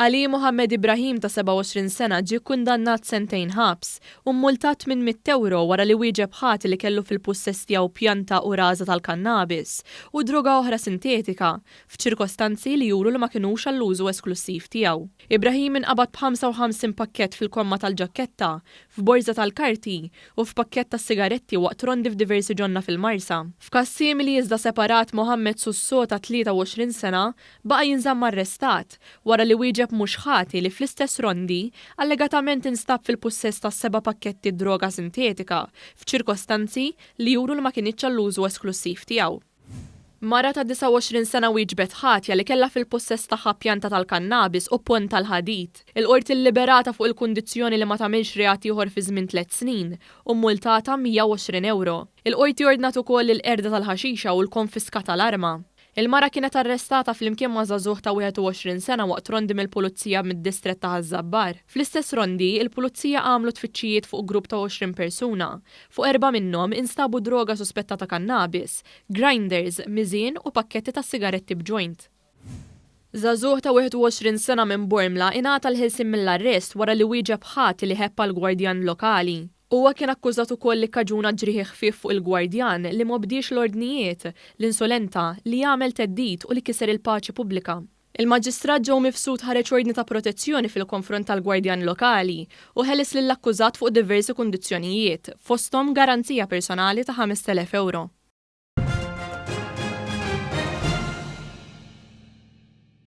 Ali Mohammed Ibrahim ta' 27 sena ġie kkundannat sentejn ħabs u mmultat 800 ewro wara li wieġeb ħati li kellu fil-pussess tiegħu pjanta u raża tal-kannabis u droga oħra sintetika f'ċirkostanzi li juru li ma kinux għall-użu esklussiv tiegħu. Ibrahim inqabad b'55 pakkett fil-komma tal-ġakketta, f'borża tal-karti u f'pakkett tas-sigaretti waqt rondi f'diversi ġonna fil-Marsa. F'każ simili iżda separat Mohammed Susso ta' 23 sena baqa' jinżamm arrestat wara li wieġeb mhux ħati li fl-istess rondi allegatament instab fil-pussess ta' seba' pakketti droga sintetika f'ċirkostanzi li juru li ma kinitx għall-użu esklussiv tiegħu. Mara ta' 29 sena wieġbet ħatja li kellha fil-pussess tagħha pjanta tal-kannabis u ponn tal-ħadid. Il-Qorti lliberatha fuq il-kundizzjoni li ma tagħmilx reat ieħor fi żmien tliet snin u mmultatha 120 ewro. Il-Qorti ordnat ukoll il-qerda tal-ħaxixa u l-konfiska tal-arma. Il-mara kienet arrestata flimkien ma' żagħżugħ ta' 21 sena waqt rondi mill-Pulizija mid-distrett ta' Ħaż-Żabbar. Fl-istess rondi, il-Pulizija għamlu tfittxijiet fuq grupp ta' 20 persuna. Fuq erbgħa minnhom instabu droga suspettata kannabis, grinders, miżien u pakketti ta' sigaretti b'joint. Żagħżugħ ta' 21 sena minn Bormla ingħata l-ħelsien mill-arrest wara li wieġeb ħati li ħebb għall-gwardjan lokali. Huwa kien akkużat ukoll li kkaġuna ġrieħi ħfief fuq il-gwardjan, li m'obdiex l-ordnijiet, li insolenta, li għamel theddid u li kiser il-paċi pubblika. Il-Maġistrat Joe Mifsud ħareġ ordni ta' protezzjoni fil-konfront tal-gwardjan lokali u ħeles lill-akkużat fuq diversi kundizzjonijiet, fosthom garanzija personali ta' 5,000 ewro.